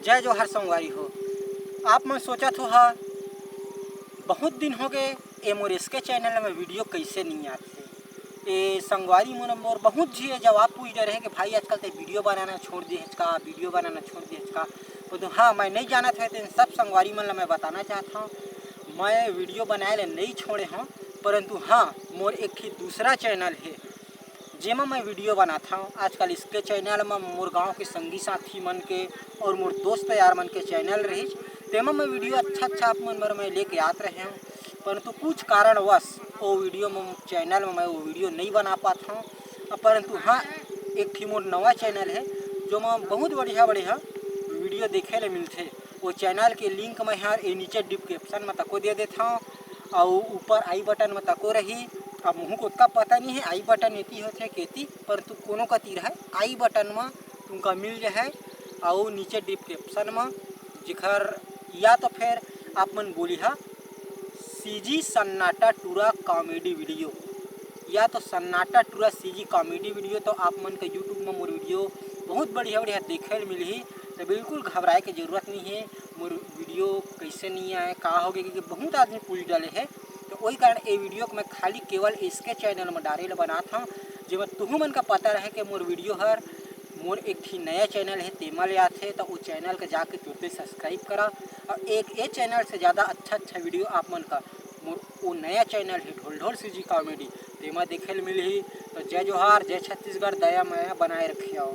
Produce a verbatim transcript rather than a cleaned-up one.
जय जोहार संगवारी हो। आप मन सोचत हो हा, बहुत दिन हो गए ए मोर एसके चैनल में वीडियो कैसे नहीं आते। ए संगवारी मन मोर बहुत झी जवाब पूछ डरे हैं कि भाई आजकल ते वीडियो बनाना छोड़ दिए हच का, वीडियो बनाना छोड़ दिए हच का। तो हाँ, मैं नहीं जानत है, तो इन सब संगवारी मन ला मैं बताना चाहता हूँ, मैं वीडियो बनाए ले नहीं छोड़े हूँ, परंतु हाँ, मोर एक ठी दूसरा चैनल है जेमा मैं वीडियो बनात हव। आजकल एसके चैनल म मोर गांव के संगी साथी मन के और मोर दोस्त यार मन के चैनल रहिस, तेमा मैं वीडियो अच्छा अच्छा आप मन बर मैं लेके आत रहे हव, परंतु कुछ कारणवश वो वीडियो म, चैनल म मैं वो वीडियो नहीं बना पात हव। परंतु हाँ, एक ठी मोर नवा चैनल है, जो म बहुत बढ़िया बढ़िया वीडियो देखे ले मिलथे। वो चैनल के लिंक मैं हर ए नीचे डिस्क्रिप्शन म तको दे देत हव, अउ ऊपर आई बटन म तको रही। अब मुहूँ कोतका पता नहीं है, आई बटन एती होथे केती, परंतु कोनो कती रहे, आई बटन म तुमका मिल जाए, अउ नीचे डिस्क्रिप्शन म, जेकर या तो फिर आप मन बोलिहा सीजी सन्नाटा टूरा कॉमेडी वीडियो, या तो सन्नाटा टूरा सीजी कॉमेडी वीडियो, तो आप मन के YouTube म मोर वीडियो बहुत बढ़िया बढ़िया देखे ल मिलही। तो बिल्कुल घबराए के जरूरत नहीं है, मोर वीडियो कैसे नहीं आए, का हो गए, क्योंकि बहुत आदमी पूछ डाले है। तो वही कारण ये वीडियो को मैं खाली केवल एसके चैनल में डारे ल बनात हूँ, जेमा तुहू मन का पता रहे कि मोर वीडियो हर मोर एक ठी नया चैनल है, तेमा ले आथे, तो वो चैनल के जाके तुरते सब्सक्राइब करा। और एक ये चैनल से ज़्यादा अच्छा अच्छा वीडियो आप मन का मोर वो नया चैनल है ढोल ढोल सीजी कॉमेडी, तेमा देखे ल मिलही। तो जय जोहार, जय छत्तीसगढ़, दया माया बनाए रखियो।